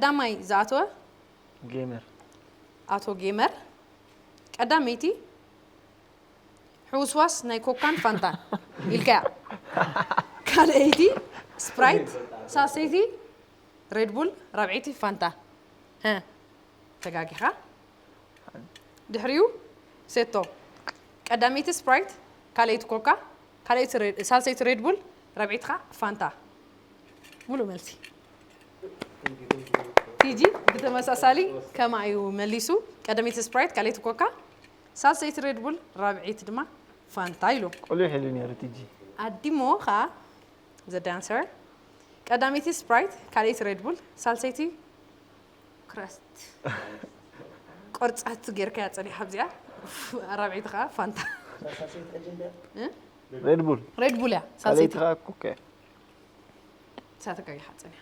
ቀዳማይ ዝኣተወ ጌመር ኣቶ ጌመር፣ ቀዳመይቲ ሕውስዋስ ናይ ኮካን ፋንታን ኢልካያ፣ ካልኣይቲ ስፕራይት፣ ሳልሰይቲ ሬድቡል፣ ራብዐይቲ ፋንታ። ሀ፣ ተጋጊኻ። ድሕሪኡ ሴቶ፣ ቀዳመይቲ ስፕራይት፣ ካልኣይቲ ኮካ፣ ካልኣይቲ ሬድ- ሳልሰይቲ ሬድቡል፣ ራብዐይቲ ኸዓ ፋንታ። ሙሉእ መልሲ። ቲጂ ብተመሳሳሊ ከምኣ እዩ መሊሱ። ቀዳመይቲ ስፕራይት፣ ካልኣይቲ ኮካ፣ ሳልሰይቲ ሬድቡል፣ ራብዐይቲ ድማ ፋንታ ኢሉ። ቁሉሕ ኢሉ ነይሩ ቲጂ። ኣዲሞ ኸዓ ዘ ዳንሰር፣ ቀዳመይቲ ስፕራይት፣ ካልኣይቲ ሬድቡል፣ ሳልሰይቲ ክረስት። ቆርጻት ጌርካያ ጸኒሓ ኣብዚኣ። ራብዐይቲ ኸዓ ፋንታ። ሬድቡል ሬድቡል እያ። ካልኣይቲ ሳልሰይቲ ኸዓ ኮካ እያ። ሳተ ጋጊ ሓጸን እያ።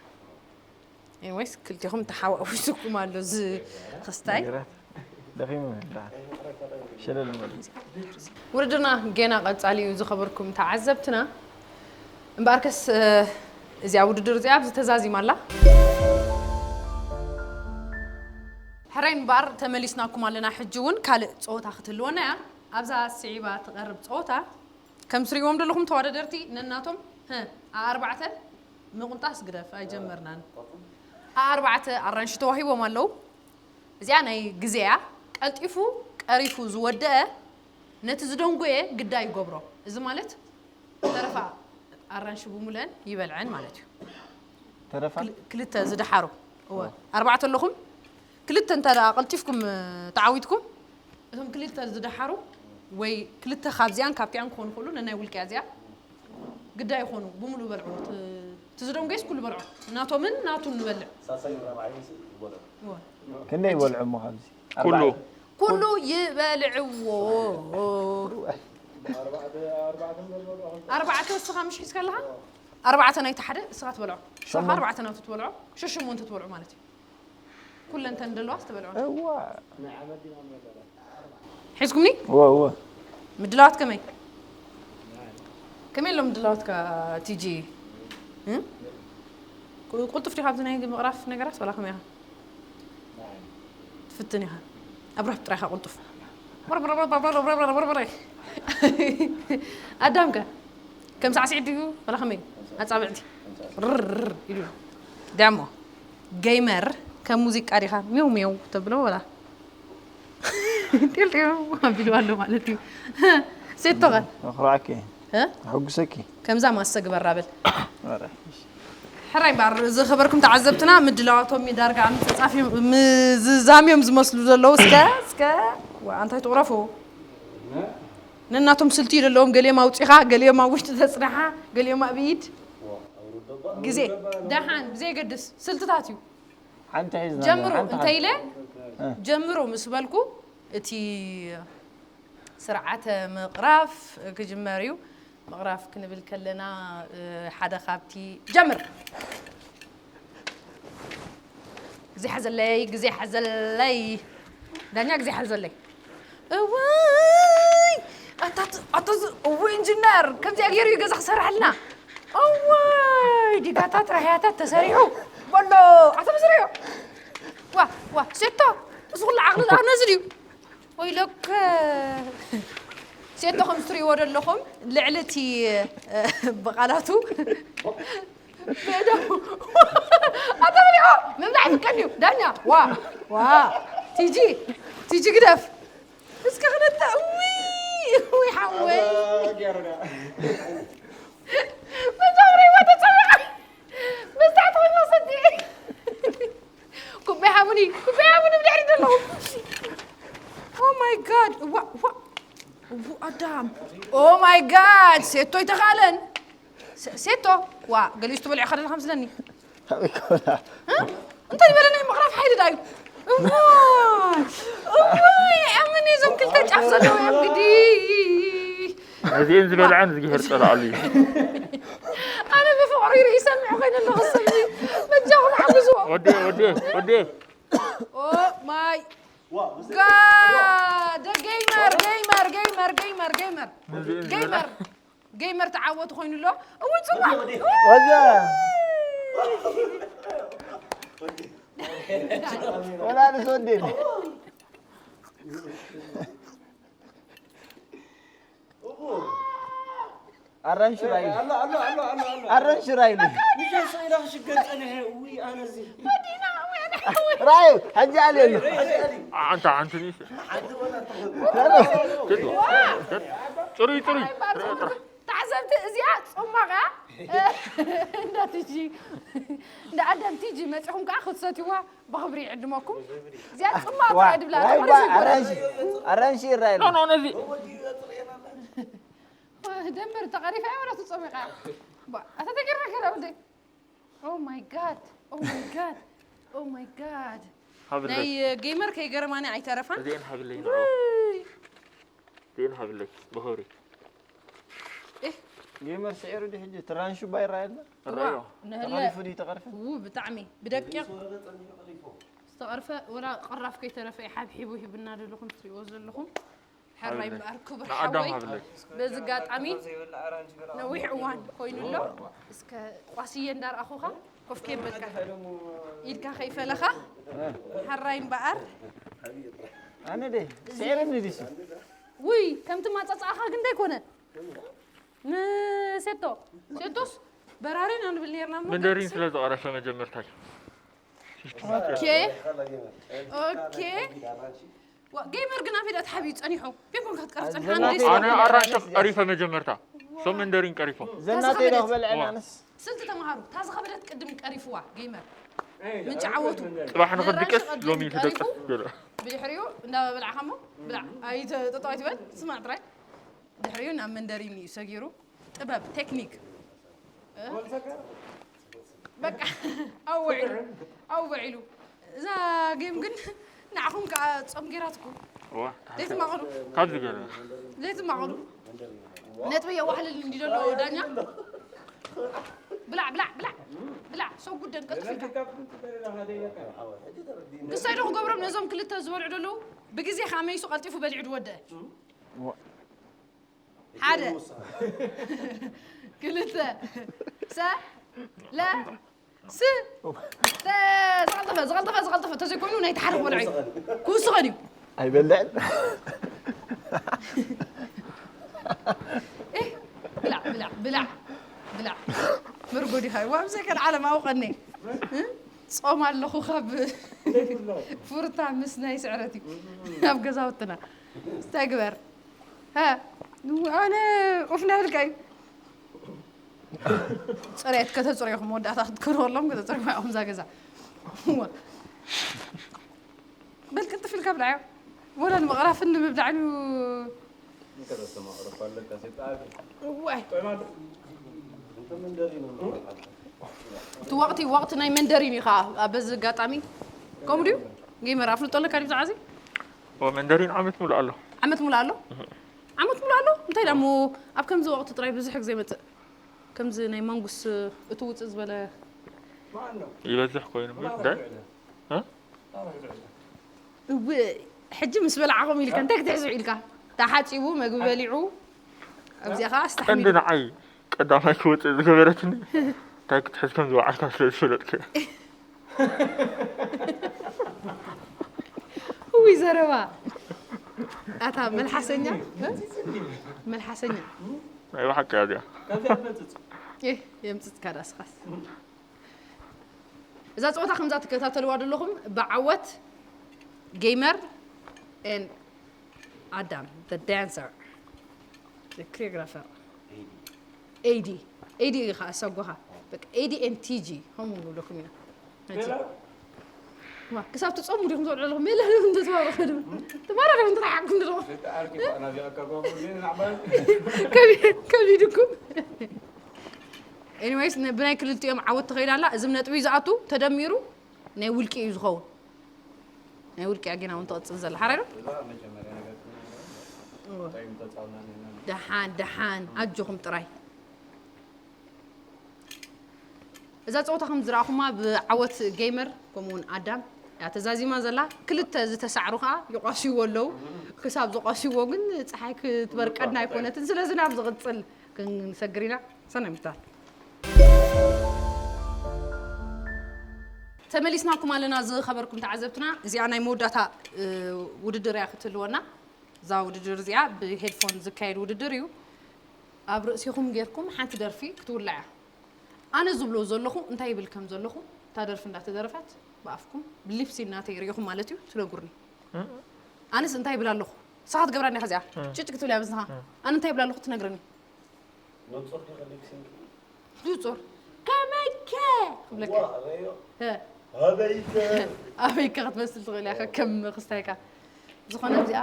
ኤኒዌይስ ክልቲኹም ተሓዋዊሱኩም ኣሎ እዚ ክስታይ። ነገራት ደኺሙ ይብላ ሸለል ማለት ውድድርና ጌና ቀጻሊ እዩ። ዝኸበርኩም ተዓዘብትና፣ እምበኣርከስ እ፣ እዚኣ ውድድር እዚኣ ኣብዚ ተዛዚማ ኣላ። ሕራይ እምበኣር ተመሊስናኩም ኣለና። ሕጂ እውን ካልእ ፀወታ ክትህልወና እያ። ኣብዛ ስዒባ ትቐርብ ፀወታ ከም ትሪእዎም ዘለኹም ተወዳደርቲ ነናቶም ህ ኣርባዕተ ምቕንጣስ ግደፍ ኣይጀመርናን። ኣርባዕተ ኣራንሺ ተዋሂቦም ኣለዉ። እዚኣ ናይ ግዜ እያ። ቀልጢፉ ቀሪፉ ዝወደአ ነቲ ዝደንጎየ ግዳይ ይገብሮ። እዚ ማለት ተረፋ ኣራንሺ ብሙለን ይበልዐን ማለት እዩ። ተረፋ ክል- ክልተ ዝደሓሩ እወ ኣርባዕተ ኣለኹም። ክልተ እንተ ደኣ ቀልጢፍኩም ተዓዊትኩም እቶም ክልተ ዝደሓሩ ወይ ክልተ ካብዚኣን ካብቲኣን ክኾኑ ይኽእሉ። ነናይ ውልቅያ እዚኣ ግዳይ ይኾኑ። ብምሉእ በልዑ። እቲ ዝደንጎየስ ኩሉ በልዑ። ናቶምን ናቱን ንበልዕ። ሳልሳይ ራብዓይን ይበልዑ። እወ። ክንደይ ይበልዑ እሞ ካብዚ ኩሉ ኩሉ ይበልዕዎ። ኣርባዕተ እስኻ ምሽ ሒዝካ ኣለኻ? ኣርባዕተ ናይቲ ሓደ እስኻ ትበልዖ። ሸሞንተ ኣርባዕተ ናቱ ትበልዖ። ሸሸሞንተ ትበልዑ ማለት እዩ። ኩለን ተን ደለዋ ዝተበልዖ። እዋ ሒዝኩምኒ? እዋ እዋ ምድላዋት ከመይ? ከመይ ኣሎ ምድላዋትካ ቲጂ? እ? ቁ- ቁልጡፍ ዲኻ ኣብዚ ናይ ምቕራፍ ነገራት ዋላ ከመይ ኢኻ? ትፍትን ኢኻ። ኣብራህ ጥራይኻ ቁልጡፍ። በርበረ፣ በርበረ፣ በርበረ፣ በርበረ። ኣዳምከ ከም ሳዕስዒት ድዩ ዋላ ከመይ? ኣጻብዕቲ ርር ኢሉ ዳሞ ጌመር ከም ሙዚቃ ዲኻ ሚው ሚው ተብሎ ዋላ ጢልጢው ኣቢሉ ኣሎ ማለት እዩ። ሴቶኸ ኣኹርዓኪ እ? ኣሕጉሰኪ ከምዛ ማሰ ግበራ በል። ኧረ። ሕራይ እምበኣር ዝኸበርኩም ተዓዘብትና ምድላዋቶም ዳርጋ ምጽጻፍ እዮም ምዝዛም እዮም ዝመስሉ ዘለዉ። እስከ እስከ ዋ፣ ኣንታይ ትቕረፉ ነናቶም ስልቲ ዘለዎም ገሊኦም ኣውጺኻ ገሊኦም ኣብ ውሽጢ ተጽናሓ ገሊኦም ኣብ ኢድ ግዜ ደሓን ብዘየገድስ ስልትታት እዩ። ሓንቲ ሒዝና ጀምሩ ሓንቲ እንተ ኢለ እ። ጀምሩ ምስ በልኩ እቲ ስርዓተ ምቕራፍ ክጅመር እዩ። ምቕራፍ ክንብል ከለና እ፣ ሓደ ካብቲ ጀምር ግዜ ሓዘለይ ግዜ ሓዘለይ ዳኛ ግዜ ሓዘለይ እዋይ ኣታት ኣቶዝ እው ኢንጂነር ከምዚኣ ገይሩ እዩ ገዛ ክሰርሐልና እዋይ ዲጋታት ራህያታት ተሰሪሑ በሎ ኣቶ መስሪሑ ዋ ዋ ሴቶ እዚ ኩሉ ዓቕሊ ዝኣነዚ ድዩ ወይለከ ሴቶ ከም ትሪእዎ ዘለኹም ልዕሊ እቲ ብቓላቱ ብእዶ ኣተብሊዖ ምብላዕ ይፍቀድ እዩ ዳኛ ዋ ዋ ቲጂ ቲጂ ግደፍ እስከ ክልተ እውይ እውይ ሓወይ መጃብረይ ወተፀሚቐ መስተሕቲ ኮይኑ ወሰዲ ኩበይ ሃቡኒ ኩበይ ሃቡኒ ብድሕሪ ዘለኹም Oh my god እዋ እዋ እዉ ኣዳም Oh my god ሴቶ ይተኻለን ሴቶ ዋ ገሊኡ ትበልዑ ከደለ ከም ስለኒ ኣበይ ኮላ እንታይ ዝበለ ናይ ምቕራፍ ሓይሊ ዳዩ እዋ እዋ ኣመን እዞም ክልተ ጫፍ ዘለዉ እዮም ግዲ እዚአን ዝበልዐን እግዚኣብሔር ጸላእሉ እዩ። ኣነ ብፍቕሪ ርኢ ሰሚዑ ኮይነ ኣለኹ ሰብ በጃኹም ሓግዝዎ ወዴ ወዴ ወዴ Oh my god gamer gamer gamer gamer gamer gamer gamer ተዓወቱ ኮይኑ ኣሎ እውይ ፅዋ ወዛ ወላ ንስ ወዴን ኣራንሽ ራይ ኣራንሽ ራይ ራዩ ሕጂ ኣልየሉ ኣንተ ሓንቲ ኒስ ጽሩይ ጽሩይ ተዓዘብቲ እዚኣ ጽማቕ እያ። እንዳ ቲጂ እንዳ ኣዳም ቲጂ መጺኹም ከዓ ክትሰትይዋ ብኽብሪ ይዕድመኩም። እዚኣ ጽማቕ ጥራይ ድብላ ኣራንሽ ይራየሉ። ነዚ ደምር ተቐሪፋ እያ ወላ ትጸሚቓ። ኣታ ተገርመ ገለ ወደይ Oh my god. Oh my god. Oh my god. ናይ ጌመር ከይገረማኒ ኣይተረፋን። እዚኤን ሃብለይ ንዑ። እዚኤን ሃብለይ ብኽብሪ። ጌመር ስዒሩ ዲ ሕጂ ትራንሹ ባይራ የለ? ራዮ። ተቐሪፉ ዲ ተቐርፈ? ው ብጣዕሚ ብደቂቕ ዝተቐርፈ ወላ ቅራፍ ከይተረፈ ሓብሒቡ ሂብና ዘለኹም ትሪእዎ ዘለኹም። ሕራይ እምበኣር ክቡር ሓወይ በዚ ኣጋጣሚ ነዊሕ እዋን ኮይኑ ኣሎ እስከ ቋስየ እንዳርኣኹኻ ኮፍ ከየበልካ ኢድካ ከይፈለኻ ሕራይ እምበኣር ኣነ ደ ስዒረኒ ድሱ ውይ ከምቲ ማፀፃእኻ ግን ደይኮነ ንሴቶ ሴቶስ በራሪ ኢና ንብል ነርና መንደሪን ስለ ዝቐረፈ መጀመርታይ ኦኬ ኦኬ ጌመር ግን ኣፌዳ ተሓቢኡ ጸኒሑ ፌኮን ክትቀርጽን ሓንዴ ኣነ ኣራንሺ ቀሪፈ መጀመርታ ሶም መንደሪን ቀሪፎም ዘናተይ ዶ ክበልዐ ኣነስ ስልቲ ተማሃሩ እታ ዝኸበደት ቅድም ቀሪፍዋ ጌመር ምንጭ ዓወቱ ጽባሕ ንኽድቅስ ሎሚ ተደቅስ ገለ ብድሕሪኡ እንዳበላዕኻ ሞ ብላዕ ኣይተጠጠዋት ይበል ስማዕ ጥራይ ድሕሪኡ ናብ መንደሪን እዩ ሰጊሩ ጥበብ ቴክኒክ በቃ ኣውዒሉ ኣውዒሉ እዛ ጌም ግን ንዓኹም ከዓ ፆም ጌራትኩም ዘይትማቐሉ ካብዚ ገለ ዘይትማቐሉ ነጥቢ የዋሕልል እንዲ ዘሎ ዳኛ ብላዕ ብላዕ ብላዕ ብላዕ ሰጉድ ደንቀልጥፍ ኢልካ ክሳይ ዶ ክገብሮም ነዞም ክልተ ዝበልዑ ዘለዉ ብግዜ ከዓ መይሱ ቀልጢፉ በሊዑ ድወደአ ሓደ ክልተ ሰ ለ ስ ዝቐልጠፈ ዝቐልጠፈ ዝቐልጠፈ ተዘይኮይኑ ናይ ተሓርፍ ወልዐ ክውስኸን እዩ ኣይበልዕን ብላዕ ብላዕ ብላዕ ብላዕ መርጎ ዲኻ ዋብዘይ ከን ዓለም ኣውቐኒ ጾም ኣለኹ ካብ ፉርታ ምስ ናይ ስዕረት እዩ ኣብ ገዛውትና እንታይ ግበር ኣነ ኡፍ እንዳበልካ እዩ ፅሬት ከተፅርዮ መወዳእታ ክትከኑ ከሎም ከተፅርዮ ኢኹም እዛ ገዛ በል ቅልጥፍ ኢልካ ብላዕዮ ወላ ንምቕራፍን ንምብላዕን እዩ እቲ ወቕቲ ወቕቲ ናይ መንደሪን እዩ ከዓ በዚ ኣጋጣሚ ከምኡ ድዩ ጌመር ኣፍልጦ ኣለካ ድዩ ዝዓዚ መንደሪን ዓመት ሙሉእ ኣሎ ዓመት ሙሉእ ኣሎ ዓመት ሙሉእ ኣሎ እንታይ ዳሞ ኣብ ከምዚ ወቕቲ ጥራይ ብዙሕ ግዜ መፅእ ከምዚ ናይ መንጉስ እቲ ውፅእ ዝበለ ይበዝሕ ኮይኑ እው ሕጂ ምስ በላዕኹም ኢልካ እንታይ ክትሕዝዑ ኢልካ ተሓፂቡ መግቢ በሊዑ ኣብዚኣ ከዓ ኣስተሓሚሉ ቀንዲ ንዓይ ቀዳማይ ክወፅእ ዝገበረትኒ እንታይ ክትሕዝ ከም ዝወዓልካ ስለ ዝፈለጥኩ እውይ ዘረባ ኣታ መልሓሰኛ መልሓሰኛ ናይ ብሓቂ እያ እዚኣ የምፅፅካ ዳስኻስ እዛ ፀወታ ከምዛ ትከታተልዋ ዘለኹም ብዓወት gamer and ኣዳም the dancer the choreographer ኤዲ ኤዲ ኢኻ ኣሳጓኻ በቃ ኤዲ and ቲጂ ከምኡ ንብለኩም ኢና ክሳብ ትፀሙ ዲኹም ትበልዑ ኣለኹም ሜላ ዲኹም ተተባረኹ ዲኹም ተባረኹ ዲኹም ተረሓቅኩም ዲኹም ከቢድኩም anyways ብናይ ክልቲኦም ዓወት ተኸይዳ ኣላ እዚ ነጥቢ ዝኣቱ ተደሚሩ ናይ ውልቂ እዩ ዝኸውን ናይ ውልቂ ኣጌና እውን ትቕፅል ዘላ ሓራይ ዶ ደሓን ደሓን ኣጆኹም ጥራይ እዛ ፀወታ ከም ዝረኣኹማ ብዓወት gamer ከምኡ እውን ኣዳም እያ ተዛዚማ ዘላ ክልተ ዝተሳዕሩ ከዓ ይቋስይዎ ኣለዉ ክሳብ ዝቋስይዎ ግን ፀሓይ ክትበርቀና ኣይኮነትን ስለዚ ናብ ዝቕፅል ክንሰግር ኢና ሰናይ ምትታል ተመሊስናኩም ኣለና ዝኸበርኩም ተዓዘብትና። እዚኣ ናይ መወዳእታ፣ እ፣ ውድድር እያ ክትህልወና። እዛ ውድድር እዚኣ ብሄድፎን ዝካየድ ውድድር እዩ። ኣብ ርእሲኹም ጌርኩም ሓንቲ ደርፊ ክትውላዕ እያ። ኣነ ዝብሎ ዘለኹ እንታይ ይብል ከም ዘለኹ፣ እታ ደርፊ እንዳተደረፈት ብኣፍኩም ብሊፕሲን ናተይ ርኢኹም ማለት እዩ ትነግሩኒ። ኣነስ እንታይ ይብል ኣለኹ? ንስኻ ትገብራ እንዲኻ እዚኣ። እ። ጭጭ ክትብል እያ ብዝንኻ። እ። ኣነ እንታይ ይብል ኣለኹ ትነግረኒ። ንጹር ዲኺ ሊፕሲንክ? ንጹር። ከመይከ? ክብለካ። ዋ፣ ኣበዮ። እ። ኣበይከ? ኣበይከ ክትመስል ትኽእል እያ፣ ከም ክስታይካ። ዝኾነ እዚኣ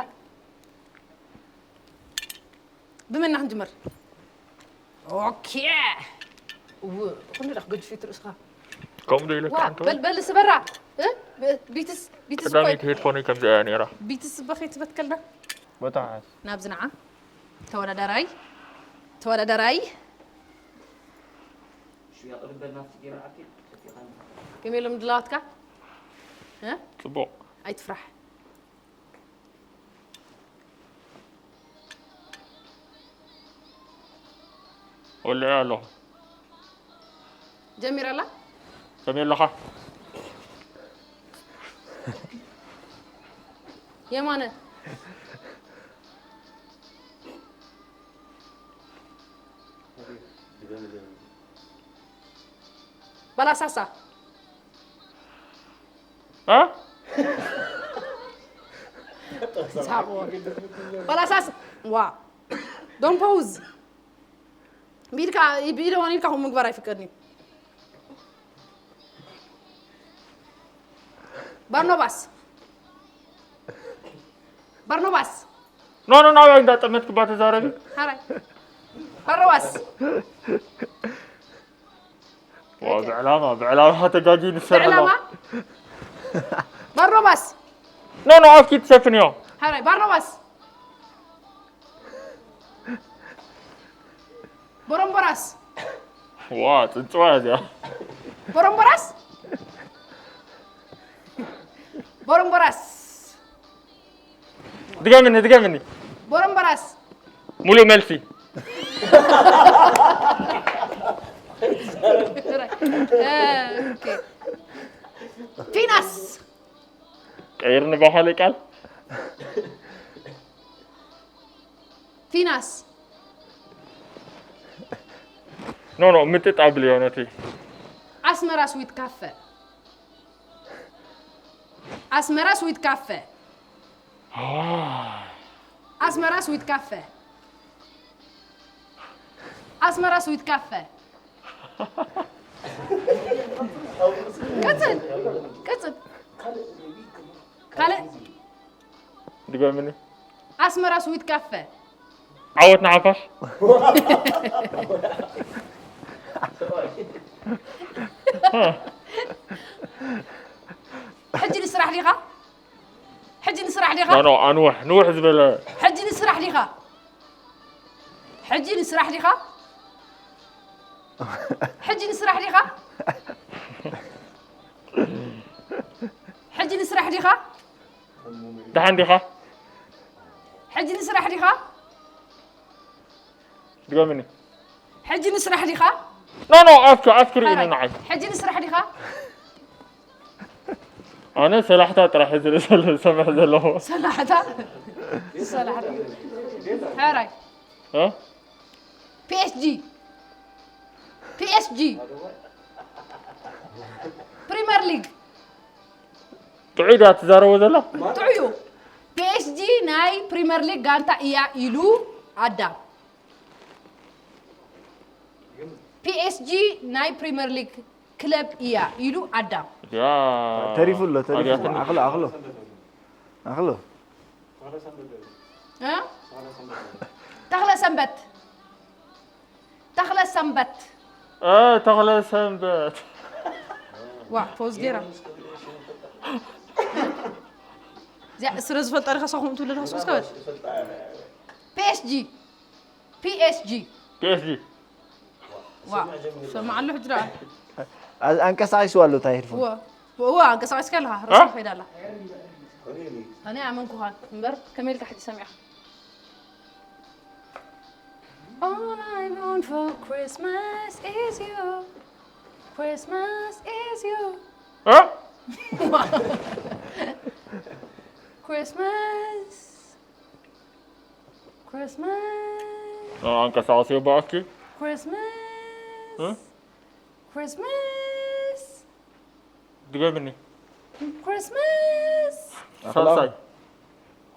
ብመና ክንጅምር? ኦኬ። ው-፣ ክንዲ ዳኽ ገድፊት ርእስኻ። ከምኡ ዶ ኢለካ ዋ፣ ኣንተ? በል፣ በል ስበራ። እ? ብ-፣ ቢትስ፣ ቢትስ እኮ ቀዳመይቲ ሄድፎነይ ከምዚኣ እያ ነይራ። ቢትስ እባ ከይትበትከልና። ቦታ ሓዝ። ናብዚ ንዓ። ተወዳዳራይ፣ ተወዳዳራይ። ሽያ ቅድም በል ናብቲ ጌም ዓርኪ፣ ከፊኻ። ከመይ ኢሎም ድላዋትካ? እ? ጽቡቕ። ኣይትፍራሕ። ወልዐ ኣለኹ። ጀሚራ ኣላ? ከመይ ኣለኻ? የማነ። ባላሳሳ። እ? ይስሓቕዎ። ባላሳሳ። ዋ። ዶን ፖውዝ። ብኢድካ፣ ብኢድ እዋን ኢድካ ከምኡ ምግባር ኣይፍቀድን እዩ። ባርኖባስ። ባርኖባስ። ኖ፣ ኖ፣ ኖ፣ ናብያ እንዳጠመትክባ ተዛረቢ። ሓራይ። ባርኖባስ። ዋ፣ ብዕላማ፣ ብዕላማ ተጋጊ ንሰርሕ ብዕላማ? ኣለዋ። ባርኖባስ። ኖ፣ ኖ፣ ኣፍኪ ትሸፍንዮ። ሓራይ፣ ባርኖባስ። ቦሮምቦራስ። ዋ፣ ጽንጽዋ እዚኣ። ቦሮምቦራስ። ቦሮምቦራስ። ድገምኒ፣ ድገምኒ። ቦሮምቦራስ። ሙሉእ መልሲ። ኦኬ። ፊናስ። ቀይርኒ ብኻልእ ቃል። ፊናስ። ኖ፣ ኖ፣ ምጥጥ ኣብልዮ ነቲ። ኣስመራ ስዊት ካፈ። ኣስመራ ስዊት ካፈ። ኣስመራ ስዊት ካፈ። ኣስመራ ስዊት ካፈ። ቀጽል፣ ቀጽል። ካልእ? ድገምኒ። ኣስመራ ስዊት ካፈ። ዓወት ንሓፋሽ። ሕጂ ንስራሕ ዲኻ? ሕጂ ንስራሕ ዲኻ? ኖ፣ ኖ፣ ኣንውሕ፣ ንውሕ ዝበለ። ሕጂ ንስራሕ ዲኻ? ሕጂ ንስራሕ ዲኻ? ሕጂ ንስራሕ ዲኻ? ሕጂ ንስራሕ ዲኻ? ደሓን ዲኻ? ሕጂ ንስራሕ ዲኻ? ድገምኒ። ሕጂ ንስራሕ ዲኻ? ኖ፣ ኖ፣ ኣፍኪ፣ ኣፍኪ ርኢኒ ሓራይ። ንዓይ። ሕጂ ንስራሕ ዲኻ? ኣነ ሰላሕታ ጥራሕ ዝርኢ ዘሎ፣ ዝሰምዕ ዘለኹ። ሰላሕታ? ሰላሕታ። ሕራይ። እ? ፒ ኤስ ጂ። ፒ ኤስ ጂ። ፕሪመር ሊግ። ጥዑይ ድያ ትዛረቦ ዘላ? ጥዑዩ። ፒ ኤስ ጂ ናይ ፕሪመር ሊግ ጋንታ እያ ኢሉ ኣዳም። ፒ ኤስ ጂ ናይ ፕሪመር ሊግ ክለብ እያ ኢሉ ኣዳም። ያ። ተሪፉ ኣሎ፣ ተሪፉ። ኣብያትኒ። ኣኽሎ፣ ኣኽሎ። ኣኽሎ። እ? ተኽለ ሰንበት። ተኽለ ሰንበት። እ፣ ተኽለ ሰንበት። ዋ፣ ፖዝ ጌራ። እዚኣ ስረ ዝፈልጣ ዲኻ፣ ሳኹም ትብሉ ዲኻ፣ ሱስ ከበል። ፒ ኤስ ጂ። ፒ ኤስ ጂ። ፒ ኤስ ጂ። ዋ፣ ሰማዕ ኣሎ ሕጂ ደኣ። ኣ-፣ ኣንቀሳቒስዋ ኣሎ እታ ሄድፎን። እወ፣ እወ፣ ኣንቀሳቒስካ ኣለኻ፣ እ? ርእሳ ከይዳ ኣላ። ኣነ ኣመንኩኻ እምበር፣ ከመይ ኢልካ ሕጂ ሰሚዕኻ? All I want for Christmas is you. Christmas is you. እ? Christmas. Christmas. ኣንቀሳቐሲ ባኣኪ Christmas. Christmas. ድገምኒ። Christmas. ሳልሳይ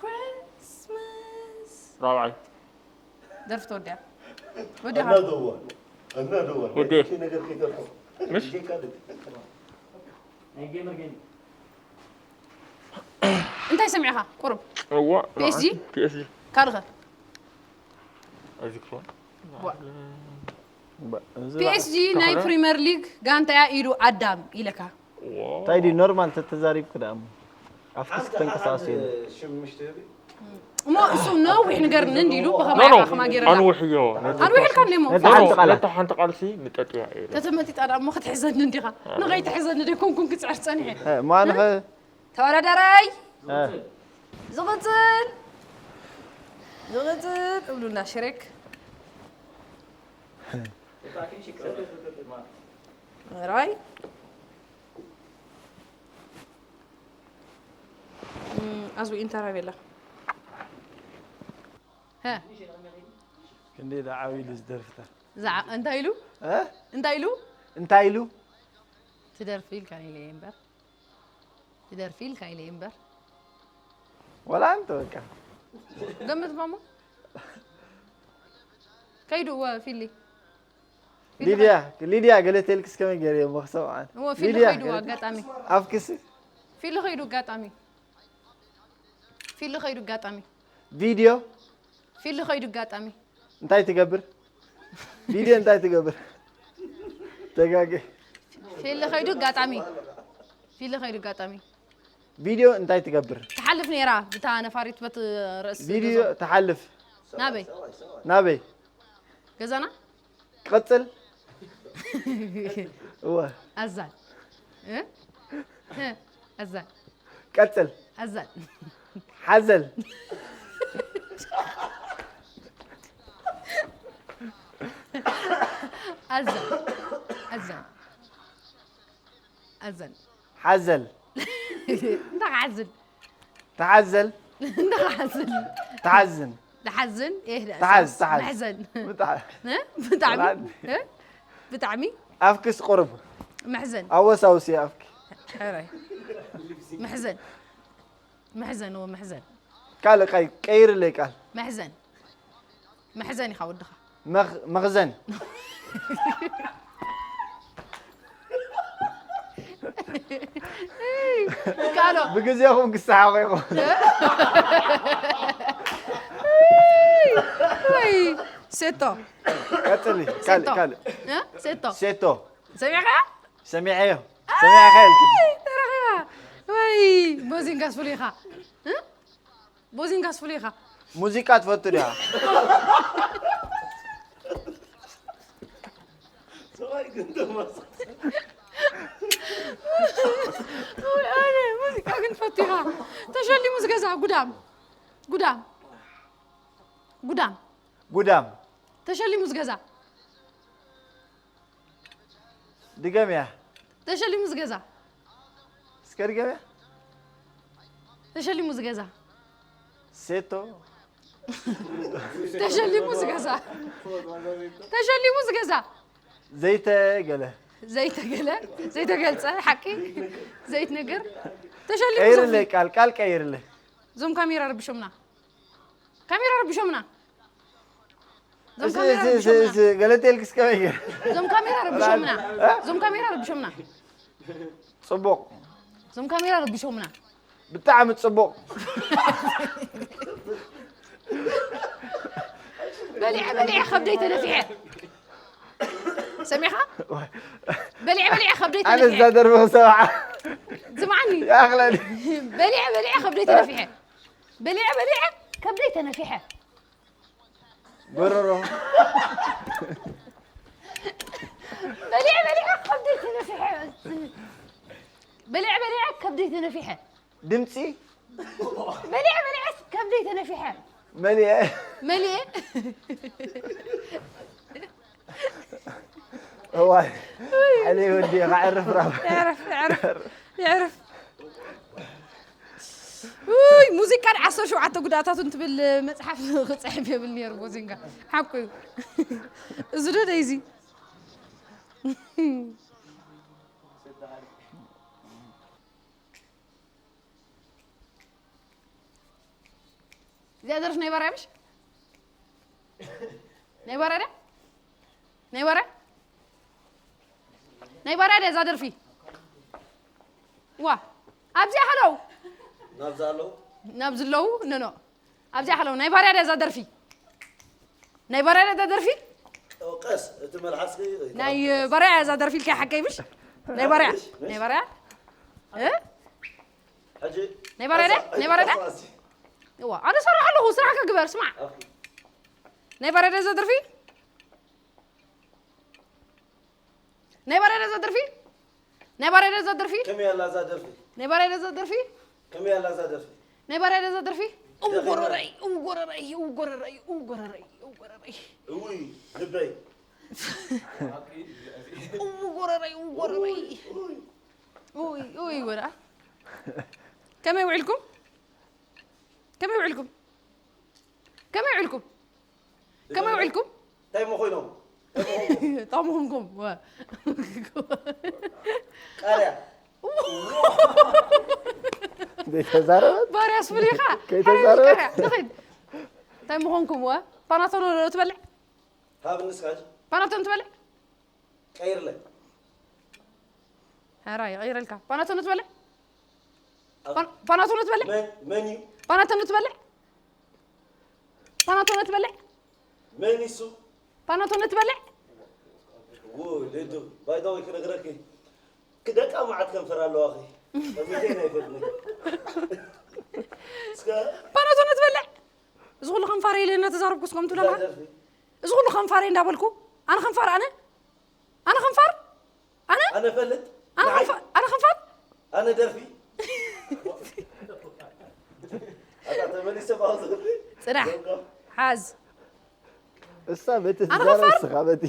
Christmas. ራብዓይ ደርፊ ተወዲያ። ወዲያ Another one. Another one. ወዲያ። እቺ ነገር ከይተርፎ። ምሽ? ይካደድ። እንታይ ሰሚዕኻ? ቁሩብ እዋ ፒኤስጂ? ፒኤስጂ ካልኸ? እዚ ክኾን ዋ። እዚ ፒኤስጂ ናይ ፕሪምየር ሊግ ጋንታ እያ ኢሉ ኣዳም ኢለካ። እንታይ ድዩ ኖርማል ተተዛሪብክ ደኣ እሞ ኣፍክስ ተንቀሳቀስ የለ ሽም ምሽ ትህቢ? እሞ እሱ ነዊሕ ንገርኒ እንዲሉ ኖ ብኸማይ ኖ ኢኻ ከማይ ገይረላ ኣንውሕዮ ነታ ኣንዊሕልካ እንዲሞ ነታ ሓንቲ ቃላት ነታ ሓንቲ ቃልሲ ንጠጥያ እየ ተተመጢጣ ደኣ እሞ ክትሕዘኒ እንዲኻ ንኸይትሕዘኒ ደይኮንኩን ክፅዕር ፀኒሐ ማንኸ ተወዳዳራይ እ፣ ዝቕፅል ዝቕፅል እብሉና ሽሬክ ራይ ኣዝዊ ኢንተራቤላ ክንደይ ደዓዊ ኢሉ ዝደርፍታት እንታይ ኢሉ እ? እንታይ ኢሉ እንታይ ኢሉ ትደርፊ ኢልካ ኢለ እየ እምበር ትደርፊ ኢልካ ኢለ እየ እምበር ወላ እንተ በቃ ገምት ማሞ ከይዱ እወ ፊሊ ፊሊ ሊድያ ሊድያ ገለ ተልክስ ከመይ ገይረ እሞ ክሰምዓን እወ ፊሊ ሊድያ ከይዱ ኣጋጣሚ ኣፍክሲ ፊሊ ከይዱ ኣጋጣሚ ፊሊ ከይዱ ኣጋጣሚ ቪድዮ ፊሊ ከይዱ ኣጋጣሚ እንታይ ትገብር ቪድዮ እንታይ ትገብር ተጋገ ፊሊ ከይዱ ኣጋጣሚ ፊሊ ከይዱ ኣጋጣሚ ቪድዮ እንታይ ትገብር ትሓልፍ ነይራ ብታ ነፋሪት በት ርእሲ ቪድዮ ገዛ። ትሓልፍ ናበይ ናበይ ገዛና ቀፅል እወ ኣዛን እ? እ? ኣዛን ቀፅል ኣዛን ሓዘል ኣዛን ኣዛን ኣዛን ሓዘል እንታይ ክሓዝን ተሓዘል እንታይ ክሓዝን ተሓዝን ዝሓዝን ይህ ተሓዝ ተሓዝ መሕዘን ብጣ- እ? ብጣዕሚ ብጣዕሚ እ? ብጣዕሚ ኣፍክስ ቁርብ መሕዘን ኣወሳውሲ ኣፍኪ ሕራይ መሕዘን መሕዘን እዎ መሕዘን ካልእ ቀይ ቀይርለይ ቃል መሕዘን መሕዘን ኢኻ ወድኻ መኽ- መኽዘን ካሎ ብግዜኹም ክሰሓቑ ኢኹም ወይ ሴቶ ቀፅሊ ካልእ ሴቶ ካልእ እ? ሴቶ ሴቶ ሰሚዕካ ሰሚዐዮ ሰሚዕካ ኢልኪ ተረኺባ ወይ ቦዚንጋስ ፍሉይ ኢኻ እ? ቦዚንጋስ ፍሉይ ኢኻ ሙዚቃ ትፈቱ ዲኻ ሰብኣይ ግን ተማስ ወይ ኣነ ሙዚቃ ግን ትፈቱ ኢኻ ተሸሊሙ ዝገዛ ጉዳም ጉዳም ጉዳም ጉዳም ተሸሊሙ ዝገዛ ድገምያ ተሸሊሙ ዝገዛ እስከ ድገምያ ተሸሊሙ ዝገዛ ሴቶ ተሸሊሙ ዝገዛ ተሸሊሙ ዝገዛ ዘይተገለ ዘይተገለ ዘይተገልፀ ሓቂ ዘይትነግር ተሸሊሙ ቀይርለ ዝኽፍል። ቃል ቃል ቀይርለ እዞም ካሜራ ረብሾምና ካሜራ ረብሾምና እዞም እዚ- ካሜራ እዚ- እዚ- ረብሾምና እዚ ገለቴልክስ ከመይ ገይሩ እዞም ካሜራ ረብሾምና እዞም ካሜራ ረብሾምና ፅቡቕ እዞም ካሜራ ረብሾምና ብጣዕሚ ፅቡቕ በሊዐ በሊዐ ከብደይ ተነፊሐ ሰሚዕኻ በሊዐ በሊዐ ከብደይ ኣነ ተነፊሐ እዛ ደርፊ ክሰምዓ ስምዓኒ ይኣኽለኒ በሊዐ በሊዐ ከብደይ ተነፊሐ በሊዐ በሊዐ ከብደይ ተነፊሐ ጎረሮ በሊዐ በሊዐ ከብደይ ተነፊሐ በሊዐ በሊዐ ከብደይ ተነፊሐ ድምፂ በሊዐ በሊዐ ከብደይ ተነፊሐ መሊአ መሊኤ እዋይ ሓይለይ ወዲ ከዕርፍ ራብ ይዕረፍ ይዕረፍ ይዕረፍ ውይ፣ ሙዚቃን ዓሰርተ ሸውዓተ ጉዳታቱን ትብል መጽሓፍ ክጽሕፍ የብል ነይሩ ቦዚንጋ። ሓቁ እዩ። እዚ ዶ ደይዚ? እዚኣ ደርፊ ናይ ባርያ ምሽ? ናይ ባርያ ድያ? ናይ ባርያ? ናይ ባርያ ድያ እዛ ደርፊ? ዋ፣ ኣብዚኣ ሃለው። ናብዚ ኣለዉ? ናብዚ ኣለዉ? ኖ፣ ኖ። ኣብዚኣ ሃለው። ናይ ባርያ ድያ እዛ ደርፊ? ናይ ባርያ ድያ እዛ ደርፊ? ኦ፣ ቀስ፣ እቲ መልሓስኪ ናይ ባርያ እዛ ደርፊ ኢልካ ሓቀይ ምሽ? ናይ ባርያ? ምሽ፣ ምሽ። ናይ ባርያ? እ? ሕጂ ናይ ባርያ ድያ? ናይ ባርያ ድያ? ኣሳ-፣ ኣሳ-፣ እዋ፣ ኣነ እሰርሕ ኣለኹ፣ ስራሕካ ግበር፣ ስማዕ። ኦኬ። ናይ ባርያ ድያ እዛ ደርፊ? ናይ ባርያ ድያ እዛ ደርፊ? ናይ ባርያ ድያ እዛ ደርፊ? ከመይ ኣላ እዛ ደርፊ? ናይ ባርያ ድያ እዛ ደርፊ? ከመይ ኣላ እዛ ደርፊ? ናይ ባርያ ድያ እዛ ደርፊ? እው ጎረረይ፣ እው ጎረረይ፣ እው ጎረረይ፣ እው ጎረረይ፣ እው ጎረረይ። እውይ ልበይ። እው ጎረረይ፣ እው ጎረረይ። እውይ፣ እውይ። እውይ፣ እውይ፣ ወላ። ከመይ ውዕልኩም? ከመይ ውዕልኩም? ከመይ ውዕልኩም? ከመይ ውዕልኩም? እንታይ እሞ ኮይኖም? እንታይ እሞ ኮይኖም? ጣዕሙ ኹምኩም፣ ወ። ቃርያ። ዘይተዛረበት? ባርያስ ፍሉይ ኢኻ። ከይተዛረበት? ሓራይ ቃርያ፣ ንኺድ። እንታይ እሞ ኾንኩም፣ ወ? ፓናቶኖ ዶ ትበልዕ? ሃብ ንስኻ ሕጂ። ፓናቶን ትበልዕ? ቀይርለይ። ሕራይ፣ ይቐይረልካ። ፓናቶኖ ትበልዕ? ኣብ ፓን-፣ ፓናቶኖ ትበልዕ? መን፣ መን እዩ? ፓናቶኖ ትበልዕ? ፓናቶኖ ትበልዕ? መን እዩ እሱ? ፓናቶኖ ትበልዕ? ዎ፣ ሌዶ፣ ባይ ዘ ወይ ክነግረኪ። ክደቃ መዓት ከንፈር ኣለዋኺ። እምነተይ ናይ ፈትኒ። እስከ ፓናቶኖ ትበልዕ? እዚ ኩሉ ከንፋረ ኢለ እናተዛረብኩ እስከም ትብለና? እዛ ደርፊ። እዚ ኩሉ ከንፋረ እንዳበልኩ? ኣነ ከንፋር ኣነ? ኣነ ከንፋር? ኣነ? ኣነ ፈልጥ? ኣነ ንዓይ? ከንፋ-፣ ኣነ ከንፋር? ኣነ ደርፊ? ኣታ ተመሊሰ ባውዝ። ጽናሕ። ደርፊ። ሓዝ። እሳ በቲ ኣነ ትዛረብ ከንፋር? እስኻ በቲ።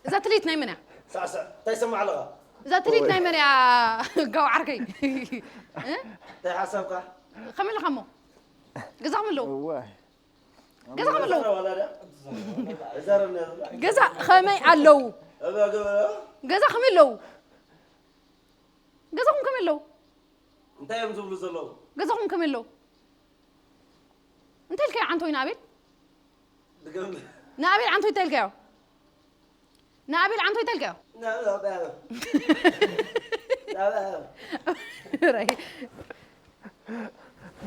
እዛ ትልሂት ናይ መን እያ? ሳዕሳዕ። እንታይ ይሰማዕ ኣለኻ? እዛ ትልሂት ናይ መን እያ? ጋው ዓርከይ። እ? እንታይ ሓሳብካ? ከመይ ኣለኻ እሞ? ገዛኹም ኣለዉ? እዋይ። ገዛ ከመይ ኣለዉ? ገዛ ከመይ ኣለዉ? ገዛ ከመይ ኣለዉ? ገዛኹም ከመይ ኣለዉ? እንታይ እዮም ዝብሉ ዘለዉ? ገዛኹም ከመይ ኣለዉ? እንታይ ኢልካዮ ዓንቶይ ንኣቤል? ድገም። ንኣቤል ዓንቶይ እንታይ ኢልካዮ? ንኣቤል ዓንቶይ እንታይ ኢልካዮ? ራይ።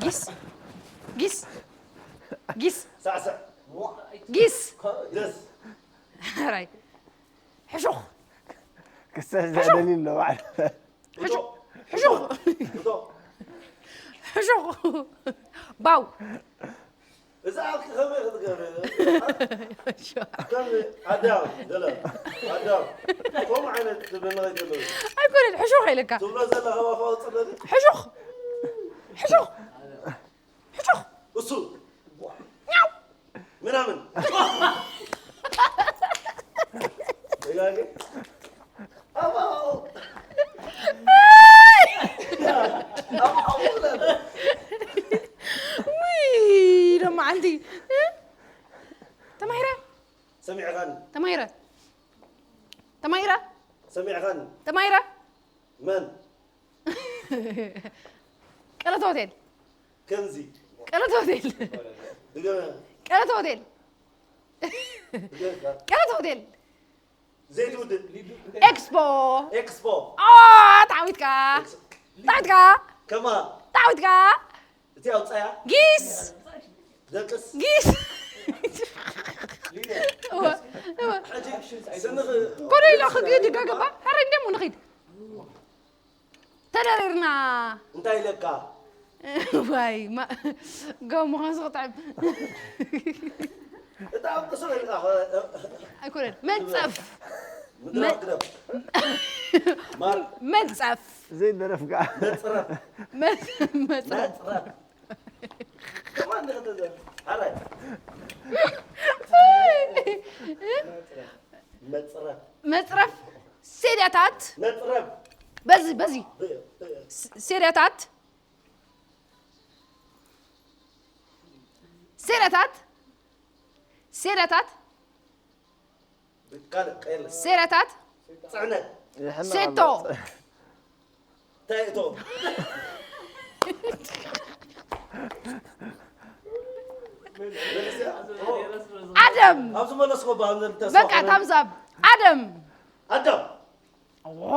ጊስ። ጊስ። ጊስ። ሳዕሳዕ። ጊስ። ደስ። ራይ። ሕሹኽ። ክሰስ ዘደሊ ኣሎ ባዕሉ። ሕሹኽ። ሕሹኽ። ሕሹኽ። ባው። እዛ ኣብቲ ከመይ ክትገብር? ከም ኣዳም፣ ገለ፣ ኣዳም፣ ከምኡ ዓይነት ትብለና ከይተለዉ። ኣይኮነን፣ ሕሹኽ ኢለካ። ትብሎ ዘለኻ ዋፋ ወፅእ በሊ። ሕሹኽ። ሕሹኽ። ሕሹኽ። እሱ። ኛው። ምናምን። ደጋጊ። ኣባው። ኣይ! ኣባው ብለን። ውይ፣ ዶ መዓልቲ። እ? ተማሂረ? ሰሚዕኻኒ። ተማሂረ? ተማሂረ? ሰሚዕኻኒ። ተማሂረ? መን? ቀለተ ሆቴል። ከምዚ። ቀለተ ሆቴል። ድገመ። ቀለተ ሆቴል። ድገመ። ቀለተ ሆቴል። ዘይትውድእ። ኤክስፖ። ኤክስፖ። ኦ፣ ተዓዊትካ። ኤክስ-፣ ተዓዊትካ። ከማ። ተዓዊትካ። እቲ ኣውጻያ። ጊስ። ደቅስ። ጊስ። እወ፣ እወ። ሕጂ ስንኽ-፣ ኮነ ኢሎ ክግድ ገባ። ሕሪ እንዴ ሙ ንኺድ። ተደሪርና። እንታይ ኢለካ? ዋይ፣ ማ-፣ ጋው ምዃን ዝኽትዕም። እታ ኣብ ቅሱር ኢልካ ኸ-፣ ኣይኮነን። መንጸፍ። ምድራፍ መ-፣ ግደፍ። ማር። መንጸፍ። ዘይደረፍካ። መጽረፍ። መ-፣ መጽረፍ። መጽረፍ። ከማን ንኽትዘ-፣ ሓራይ። መጽረፍ። መጽረፍ። ሴዳታት። መጽረፍ። በዚ፣ በዚ። ብ-፣ ብ-፣ ስ-፣ ሴዳታት፣ ሴዳታት፣ ሴዳታት፣ ብካልእ ቀይር። ሴዳታት፣ ጽዕነት። ይሕና ሴቶ፣ ኣሎ። እንታይ እቶም? ኣደም፣ ኣብ ዝመለስኮ ብኣምዘን ተስፋ በቃ ኮይነ። ታምዛብ፣ ኣደም፣ ኣዳም። ዋ፣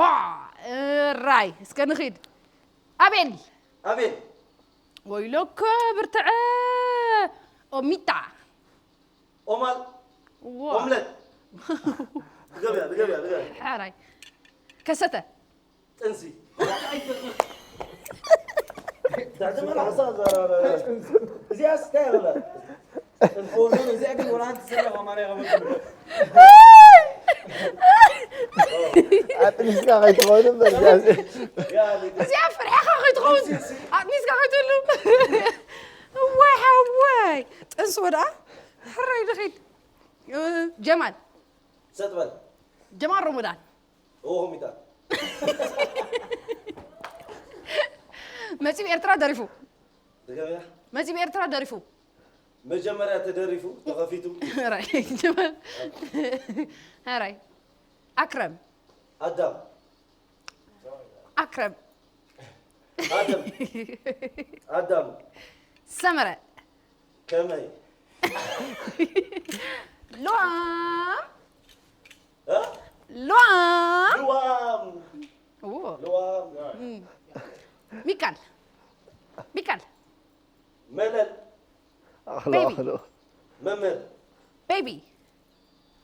ራይ፣ እስከ ንኺድ፣ ኣቤል፣ ኣቤል። ወይለከ ብርትዐ፣ ኦሚታ፣ ኦማል። ዋ፣ ኦምለት። ድገምያ፣ ድገምያ፣ ድገምያ። ሓራይ፣ ከሰተ፣ ጥንሲ። ዳዕተመላ ሓሳብ ዘራረ። እዚኣስ እንታይ ይብላ? ጥንቆልን እዚኣ ግን ወላ ሓንቲ ስለ ከማና ይኸበል። ኣጥኒስካ ከይትኸውን እምበር እዚኣ እዚኣ ፍርሕኻ ከይትኸውን፣ ኣጥኒስካ ከይትህሉ። እዋይ ሓወይ፣ ጥንሲ ወድኣ፣ ሕራይ ድኺድ። ጀማል፣ ሰጥበል። ጀማል ረመዳን። ኦሆሚታ። መጺ ብኤርትራ ደሪፉ። ድገምያ። መጺ ብኤርትራ ደሪፉ። መጀመርያ ተደሪፉ፣ ተኸፊቱ። ሕራይ፣ ጀማል። ሕራይ። ኣክረም። ኣዳም። ኣክረም። ኣደም። ኣዳም። ሰመረ። ከመይ? ሉዋም። እ? ሉዋም። ልዋም። ኦ። ልዋም። ሚካል። ሚካል። መለል። ኣኽሎ ቤቢ። ኣኽሎ መምህር። ቤቢ።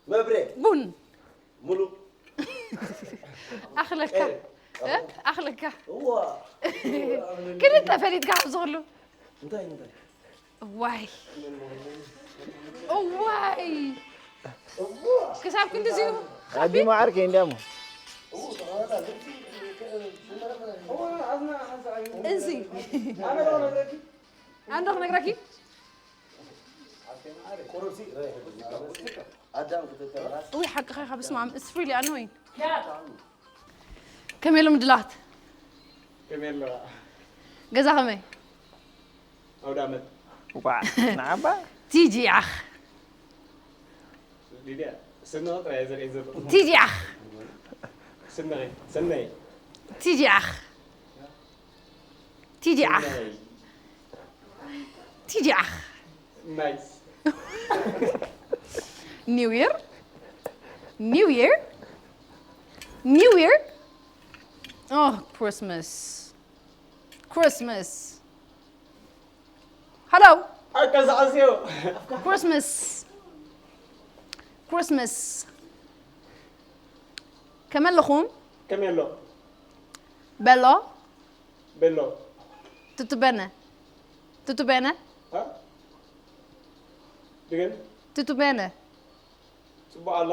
መብሬ። ቡን። ሙሉእ። ኣኽለካ። ኤ፣ እ? ኣኽለካ። እዋ። ክልተ ፈሊጥካ ኣብዚ ኩሉ። እንታይ እንታይ? እዋይ። እዋይ። ክሳብ ክንዲ እዚኡ ኣዲ ማዓርከ እንዲያሞ እዚ ኣንዶ ክነግረኪ ቁሩብሲ ረይ። ኣዳም ክትተበላሽ። እውይ ሓቅኻ ኢኻ። በስመ ኣብ፣ it's really annoying። ከመይ ኢሎም ድላት? ከመይ ኣለዋ? ገዛ ከመይ? ኣውደ ዓመት። ዋዕ ንዓባ ቲጂ ዓኽ። ሊድያ፣ ስምኺ ጥራይ እየ ዘርኢ ዘለኹ። ቲጂ ዓኽ። ስምኺ፣ ስመይ። ቲጂ ዓኽ። ቲጂ ዓኽ። ስመይ። ቲጂ ዓኽ። ናይስ። New Year? New Year? New Year? Oh, Christmas. Christmas. Hello. ኣቀሳዕስዮ። Christmas. Christmas. ከመይ ኣለኹም? ከመይ ኣሎ? በሎ። በሎ። ቱቱ በነ። ቱቱ በነ። እ? ድገም። ቱቱ በነ። ጽቡቕ ኣላ።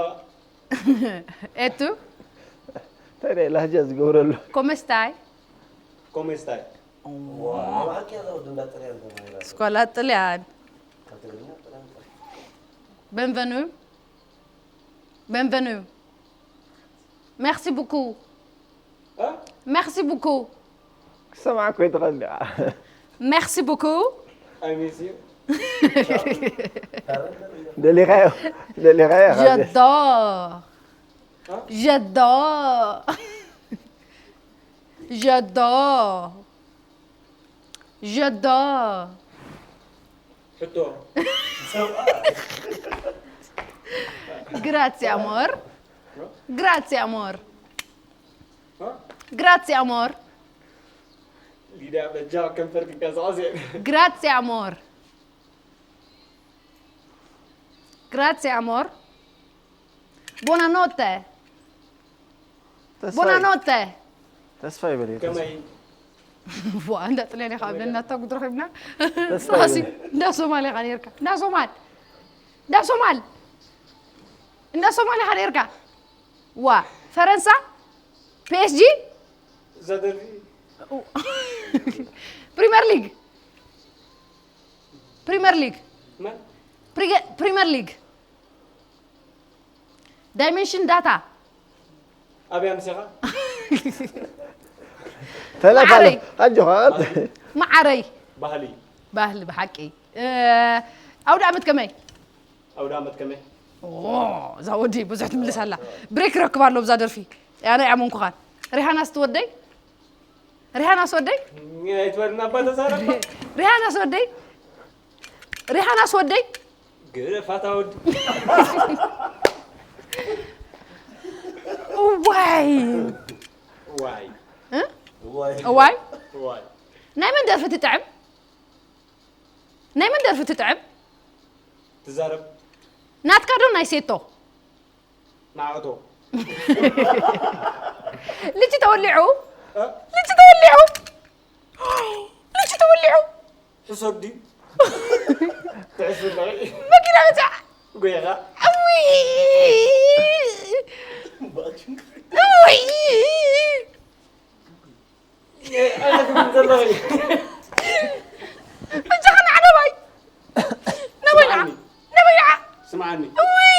ኤቱ። እንታይ ላህጃ ዝገብረሉ ኮመስታይ? ኮሜስታይ። ዋ፣ ብሓቂ እያ እዛ ወዲ እንዳ ጥልያን ተማሂራ። ስኳላ ጥልያን። ካብ ትግርኛ ጥልያን ጥልያን። Benvenue. Benvenue. Merci beaucoup. እ? Merci beaucoup. ክሰማዕ ኮይትኸእል ዲኻ Merci beaucoup. I miss you. ደሊኻዮ ደሊኻዮ ካብ J'adore. Hein? J'adore. J'adore. J'adore. ሕቶ። Grazie amor. Grazie amor. እ? Grazie amor. ሊድያ በጃ ከንፈርኪ ቀሳቐስ። Grazie amor. Grazie amor. Buonanotte. ተስፋ Buonanotte. ተስፋ ይበል እዩ፣ ተስፋ። ከመይ? ዋ እንዳ ጥልያን ኢኻ ኣብ ደናታ ጉድ ረኺብና። ተስፋ ሳሲ ይበል። እንዳ ሶማል ኢኻ ነርካ። እንዳ ሶማል። እንዳ ሶማል። እንዳ ሶማል ኢኻ ነርካ። ዋ ፈረንሳ ፒኤስጂ ዘደርፊ። ፕሪምየር ሊግ ፕሪምየር ሊግ መን? ፕሪገ- ፕሪምየር ሊግ ዳይሜንሽን ዳታ ኣብያ ምሴኻ? ተለፋለ ማዓረይ። ኣጆኻ ማዓረይ ባህሊ ባህሊ ብሓቂ ኣውደ ኣመት ከመይ ኣውደ ኣመት ከመይ እዛ ወዲ ብዙሕ ትምልስ ኣላ ብሬክ ረክብ ኣሎ ብዛ ደርፊ ኣነ ኣመንኩኻን ሪሃናስ ትወደይ ሪሃናስ ወደይ ኣይትበልና እባ ተዛረባ ሪሃናስ ወደይ ሪሃናስ ወደይ ግረፋታ ወዲ ዋይ ዋይ ዋይ ዋይ ናይ መን ደርፊ ትጥዕም ናይ መን ደርፊ ትጥዕም ትዛረብ ናትካ ዶ ናይ ሴቶ ንዓእቶ ልጂ ተወሊዑ ልጂ ተወሊዑ ልጂ ተወሊዑ ሕሰብ ድዩ ትሕስብ ኣለኺ መኪና መፅዓ ጎይኻ እውይ እውይ ኣለኽም ዘለኺ በጃኻ ንዓ ነባይ ነባይ ንዓ ነባይ ንዓ ስምዓኒ እውይ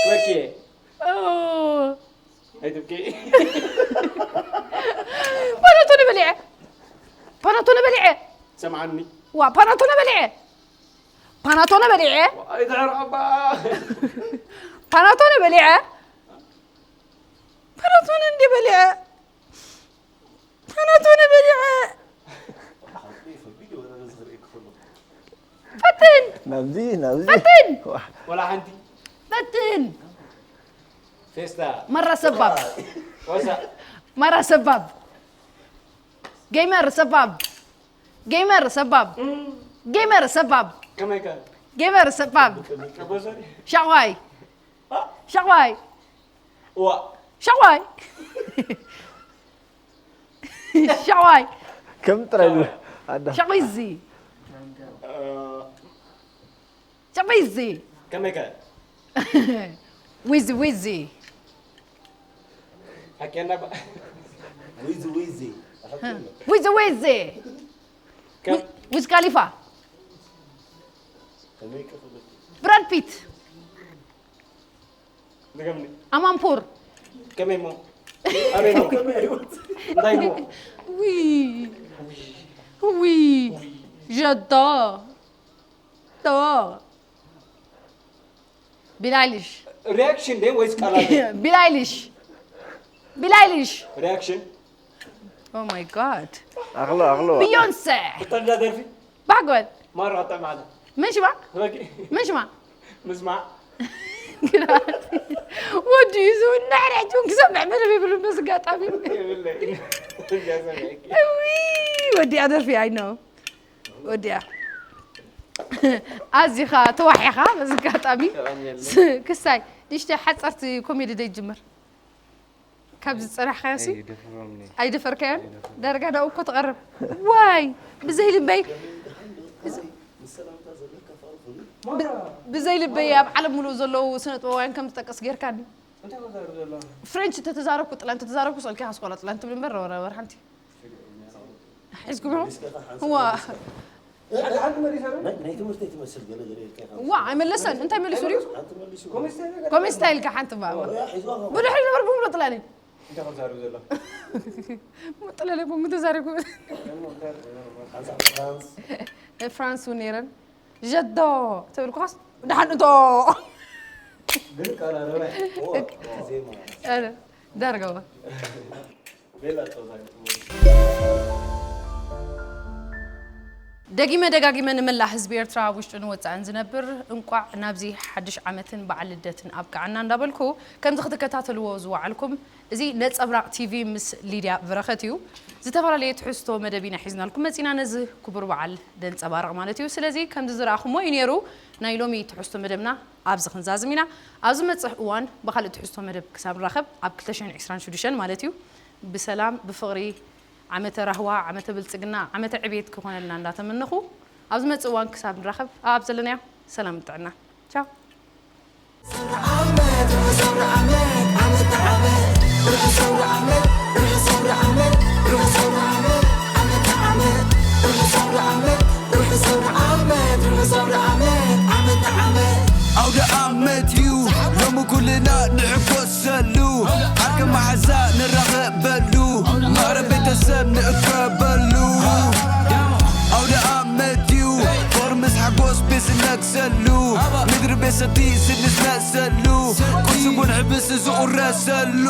ክበኪ ኦ፣ ኣይትብኪ ፓናቶነ በሊዐ ፓናቶነ በሊዐ ስምዓኒ ዋ ፓናቶነ በሊዐ ፓናቶነ በሊዐ ኣይትሕር ኣባ ፓናቶነ በሊዐ ፓናቶነ እንዲ በሊዐ ፓናቶነ በሊዐ ፈትን ናብዚ ናብዚ ፈትን ወላ ሓንቲ ፈትን ፌስታ መራ ሰባብ ወሳ መራ ሰባብ ጌመር ሰባብ ጌመር ሰባብ ጌመር ሰባብ ከመይ ከ ጌመር ሰባብ ከቦሰሪ ሻዋይ ሻዋይ ዋ ሻዋይ ሻዋይ ከም ጥራይ ኢሉ ኣዳ ሻዊዚ ሻዊዚ ከመይ ከ ዊዚ ዊዚ ሓቅና ባ ዊዚ ዊዚ ዊዚ ዊዚ ከም ዊዝ ካሊፋ ከመይ ከፍልጥ ብራድ ፒት ድገምኒ ኣማንፑር ከመይ ሞ ኣበይ ሞ እንታይ ሞ ዊ ዊ ጀዳ ዶ ቢላይልሽ ሪያክሽን ደ ወይስ ቃላት ቢላይልሽ ቢላይልሽ ሪያክሽን Oh my god ኣኽሎ ኣኽሎ ቢዮንሰ ብጠዳ ደርፊ ባሕጎል ማራ ጠማለ ምን ሽማ ረቂ ምን ሽማ ምስማዕ ወዲ እዩ ዝውናዕ ሪያጅውን ክሰምዕ መደብ ይብሉ በዚ ኣጋጣሚ የብለይ እያሰሚዐኪ እዊ ወዲያ ደርፊ ኣይኖ ወዲያ ኣዚኻ ተዋሒኻ በዚ ኣጋጣሚ ክሳይ ንሽተ ሓፀርቲ ኮሜዲ ደይጅምር ካብ ዝፀናሕካዮ ሲ ኣይደፈርካዮን ዳርጋ ናብኡ እኮ ትቐርብ ዋይ ብዘይ ልበይ ብዘይ ልበይ ኣብ ዓለም ሙሉእ ዘለዉ ስነ ጥበባውያን ከም ዝጠቅስ ጌርካኒ ፍሬንች እንተተዛረብኩ ጥላ እንተተዛረብኩ ስልኪ ካስኮላ ጥላ እንትብል እምበር ረወረ ወር ሓንቲ ሒዝኩም ዋ ናይ ትምህርቲ ትመስል ገለ ገለ ኢልካ ኢኻ ዋ ኣይመለሰን እንታይ መሊሱ ድዩ ሓንቲ መሊሱ ኮሜስታ ኢልካ ሓንቲ ባ ሒዝዋ ብድሕሪ ነበር ብምሎ ጥላኒ እንታይ ክዛረብ ዘሎ ጥላኒ ኮም ተዛሪቡ ሓንሳ ፍራንስ ፍራንስ እውን ነይረን ጀዶ ትብል ኳስ ደሓን እቶ ግን ቀራረበ ዜማ ዳርጋዋ ቤላ ጸውታ ደጊመ ደጋጊመ ንመላእ ህዝቢ ኤርትራ ኣብ ውሽጥን ወጻእን ዝነብር እንቋዕ ናብዚ ሓድሽ ዓመትን በዓል ልደትን ኣብቅዓና እንዳበልኩ ከምዚ ክትከታተልዎ ዝወዓልኩም እዚ ነጸብራቕ ቲቪ ምስ ሊድያ በረኸት እዩ። ዝተፈላለየ ትሕዝቶ መደብ ኢና ሒዝናልኩም መጺና ነዚ ክቡር በዓል ደንጸባርቕ ማለት እዩ። ስለዚ ከምዚ ዝረኣኹሞ እዩ ነይሩ ናይ ሎሚ ትሕዝቶ መደብና ኣብዚ ክንዛዝም ኢና። ኣብ ዝመጽእ እዋን ብኻልእ ትሕዝቶ መደብ ክሳብ ንራኸብ ኣብ ክልተ ሽሕን ዕስራን ሽዱሽተን ማለት እዩ ብሰላም ብፍቕሪ ዓመተ ራህዋ፣ ዓመተ ብልጽግና፣ ዓመተ ዕቤት ክኾነልና እንዳተመነኹ ኣብ ዝመጽእ እዋን ክሳብ ንራኸብ ኣብ ዘለናዮ ሰላም ጥዕና። ቻው። ኣውደ ኣመት እዩ ሎሚ ኩልና ንሕጎሰሉ ዓርኪ መሓዛ ንራኸበሉ ማረ ቤተሰብ ንእከብ ዝነግሰሉ ምድሪ ቤት ሰቲ ስንስነሰሉ ቁስቡን ሕብስ ዝቑረሰሉ